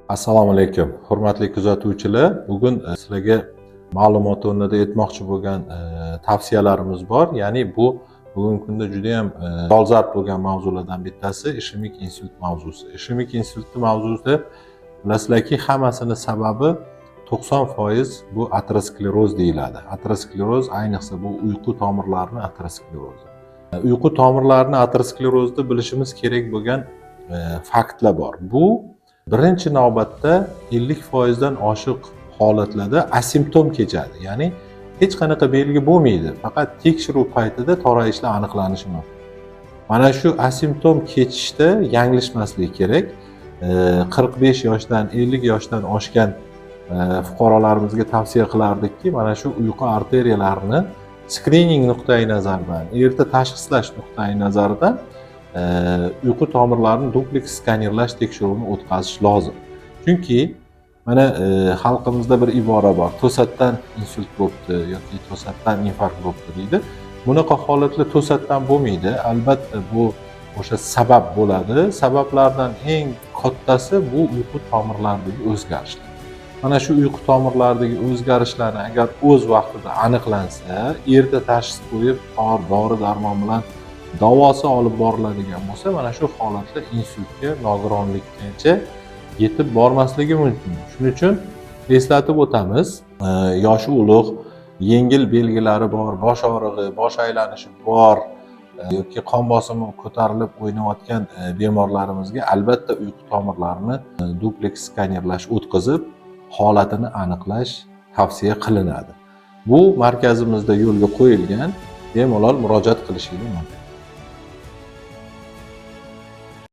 Assalomu alaykum, hurmatli kuzatuvchilar. Bugun sizlarga ma'lumot o'rnida aytmoqchi bo'lgan tavsiyalarimiz bor. Ya'ni bu bugungi kunda juda ham dolzarb bo'lgan mavzulardan bittasi ishemik insult mavzusi. Ishemik insultni mavzusi, bilasizlarki, hammasini sababi 90% bu ateroskleroz deyiladi. Ateroskleroz, ayniqsa bu uyqu tomirlarini aterosklerozi. Uyqu tomirlarini aterosklerozda bilishimiz kerak bo'lgan faktlar bor. Bu birinchi navbatda 50%dan oshiq holatlarda asimptom kechadi, ya'ni hech qanaqa belgi bo'lmaydi, faqat tekshiruv paytida torayishlar aniqlanishi mumkin. Mana shu asimptom kechishda yanglishmaslik kerak. 45 yoshdan, 50 yoshdan oshgan fuqarolarimizga tavsiya qilardikki, mana shu uyqu arteriyalarini skrining nuqtai nazaridan, erta tashxislash nuqtai nazaridan uyqu tomirlarini dupleks skanerlash tekshiruvini o'tkazish lozim. Chunki mana xalqimizda bir ibora bor: "To'satdan insult bo'libdi" yoki "To'satdan infarkt bo'libdi", deydi. Bunaqa holatlar to'satdan bo'lmaydi, albatta. Bu o'sha sabab bo'ladi. Sabablardan eng kattasi bu uyqu tomirlaridagi o'zgarishlar. Mana shu uyqu tomirlaridagi o'zgarishlarni agar o'z vaqtida aniqlansa, erta tashxis qo'yib, dori darmon bilan davosi olib boriladigan bo'lsa, mana shu holatlar insultga, nogironlikkacha yetib bormasligi mumkin. Shuning uchun eslatib o'tamiz, yoshi ulug', yengil belgilari bor, bosh og'rig'i, bosh aylanishi bor yoki qon bosimi ko'tarilib o'ynayotgan bemorlarimizga albatta uyqu tomirlarini dupleks skanerlash o'tkazib, holatini aniqlash tavsiya qilinadi. Bu markazimizda yo'lga qo'yilgan, bemalol murojaat qilishingiz mumkin.